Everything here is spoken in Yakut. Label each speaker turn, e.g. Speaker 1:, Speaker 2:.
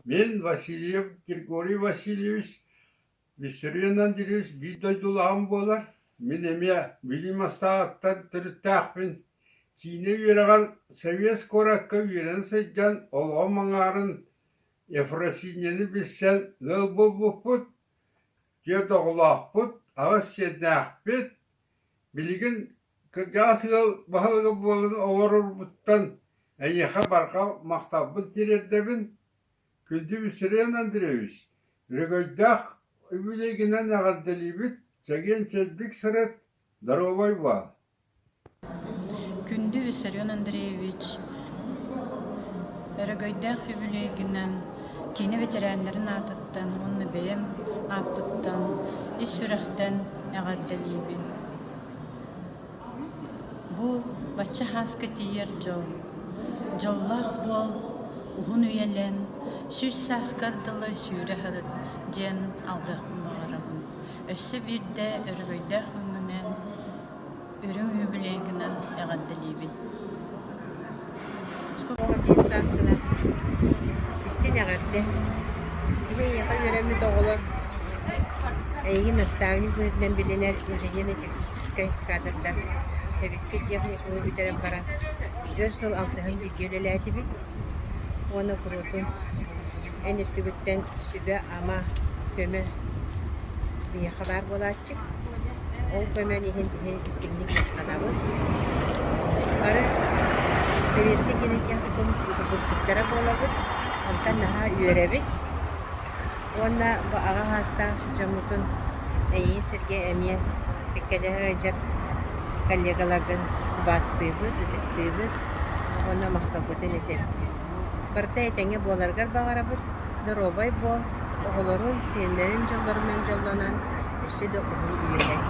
Speaker 1: Мин Васильев Григорий Васильевич Виссарион Андреевич биир дойдулааҕым буолар. Мин эмиэ Бүлүү Мастааҕыттан төрүттээхпин. Киинэ үөрэҕэр Советск куоракка үөрэнэ сылдьан олоҕум аҥаарын Ефросиньяны билсэн ыал буолбуппут, түөрт оҕолоохпут, аҕыс сиэннээхпит. Билигин кырдьаҕас ыал баһылыга буолан олорорбуттан эйиэхэ барҕа махталбын тириэрдэбин. Күндү Виссарион Андреевич, өрөгөйдөөх үбүлүөйгүнэн эҕэрдэлиибит, чэгиэн-чэбдик сырыт, доруобай буол!
Speaker 2: Күндү Виссарион Андреевич, өрөгөйдөөх үбүлүөйгүнэн киинэ ветераннарын аатыттан уонна бэйэм ааппыттан ис сүрэхтэн эҕэрдэлиибин. Бу бачча сааска тиийэр дьол, дьоллоох буол, уһун үйэлэн, 100 сааскар дылы сүүрэ сырыт диэн алҕыахпын баҕарабын. Өссө биирдэ өрөгөйдөөх күҥҥүнэн, үрүҥ юбилейгынан эҕэрдэлиибин.
Speaker 3: 15 сааскынан истиҥ эҕэрдэ! Киһи эйиэхэ үөрэммит оҕолор эйигин наставник быһыытынан билинэр инженерно-техническай кадрдар Сэбиэскэй техникуму бүтэрэн баран өр сыл алтыһан бииргэ үлэлээтибит уонна куруутун эн өттүгүттэн сүбэ-ама, көмө биһиэхэ баар буолааччы. Ол көмөн иһин иһин истиҥник махтанабыт. Бары Советский кинотехникум выпускниктара буолабыт. Онтон наһаа үөрэбит. Уонна бу аҕа саастаах дьоммутун эйиин сиргэ эмиэ кэккэлэһэ сылдьар коллегаларгын убаастыыбыт, ытыктыыбыт уонна махталбытын этэбит. Барыта этэҥҥэ буоларыгар баҕарабыт, доруобай буол, оҕолорун, сиэннэрин дьоллорунан дьоллонон өссө да уһун үйэлэн.